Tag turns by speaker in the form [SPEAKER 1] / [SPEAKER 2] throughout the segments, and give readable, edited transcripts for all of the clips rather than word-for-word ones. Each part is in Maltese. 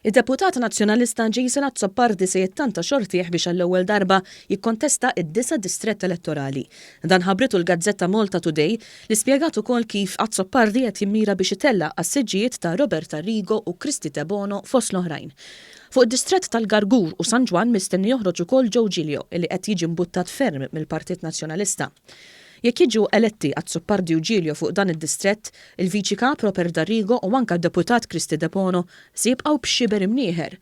[SPEAKER 1] Id-deputat Nazzjonalista Jason Azzopardi se jittanta xortih biex għall-ewwel darba jikkontesta id-disa' distrett elettorali. Dan ħabritu l-gazzetta Malta Today li spjegat ukoll kif Azzopardi qed jimmira biex itella' għas-siġġijiet ta' Robert Arrigo u Kristy Debono fost l-oħrajn. Fuq id-distrett tal-Gargur u San Ġwann mistenni joħroġ ukoll Joe Giglio li qed jiġi mbuttat ferm mill-Partit Nazzjonalista. Jekk jiġu eletti Azzopardi u Giglio fuq dan id-distrett, il-Viċi Kap Robert Arrigo u anke d-Deputat Kristy Debono se jibqgħu b'xiber imnieħer.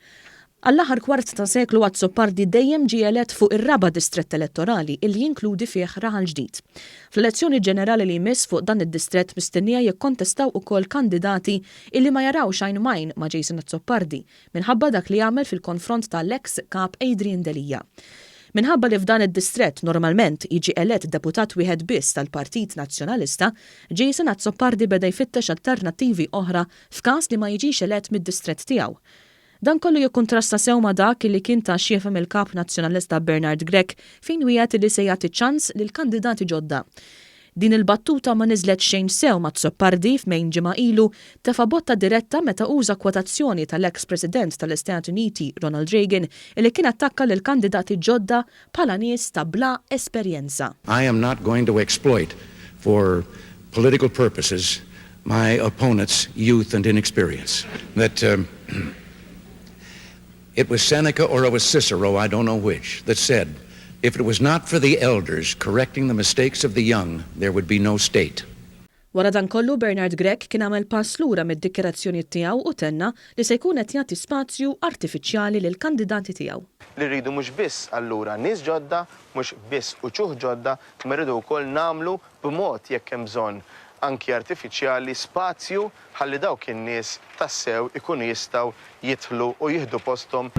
[SPEAKER 1] Għall-aħħar kwart ta' seklu Azzopardi dejjem ġie elett fuq ir-raba' distrett elettorali illi jinkludi fih Raħal Ġdid. Fl-elezzjoni ġenerali li jmiss fuq dan id-distrett mistennija jikkontestaw ukoll kandidati illi ma jarawx għajn m'għajn ma' Jason Azzopardi minħabba dak li għamel fil-konfront ta' l-eks Kap Adrian Delia. Minħabba li f'dan id-distrett normalment jiġi elett deputat wieħed biss tal-Partit Nazzjonalista, Jason Azzopardi beda jfittex alternattivi oħra f'każ li ma jiġix elett mid-distrett tiegħu. Dan kollu jikkuntrasta sew ma' dak li kien ta x'jifhem il-Kap Nazzjonalista Bernard Grech fejn wiegħed li se jagħti ċans lil kandidati ġodda. Din il-battuta ma niżlet xejn sew ma' Azzopardi f'mejn ġimgħa ilu tefa' botta diretta meta uża kwotazzjoni tal-eks President tal-Istati Uniti Ronald Reagan li kien attakka lil kandidati ġodda bħala nies ta' bla esperjenza.
[SPEAKER 2] I am not going to exploit for political purposes my opponent's youth and inexperience. That it was Seneca or it was Cicero, I don't know which, that said, if it was not for the elders correcting the mistakes of the young, there would be no state.
[SPEAKER 1] Wara dan kollu Bernard Grech kien għamel pass lura mid-dikjarazzjonijiet tiegħu u tenna li se jkun qed jagħti spazju artifiċjali lill-kandidati tiegħu.
[SPEAKER 3] Li rridu mhux biss allura nies ġodda, mhux biss uċuħ ġodda, imma rridu wkoll nagħmlu b'mod jekk hemm bżonn anki artifiċjali spazju ħalli dawk in-nies tassew ikunu jistgħu jidħlu u jieħdu posthom.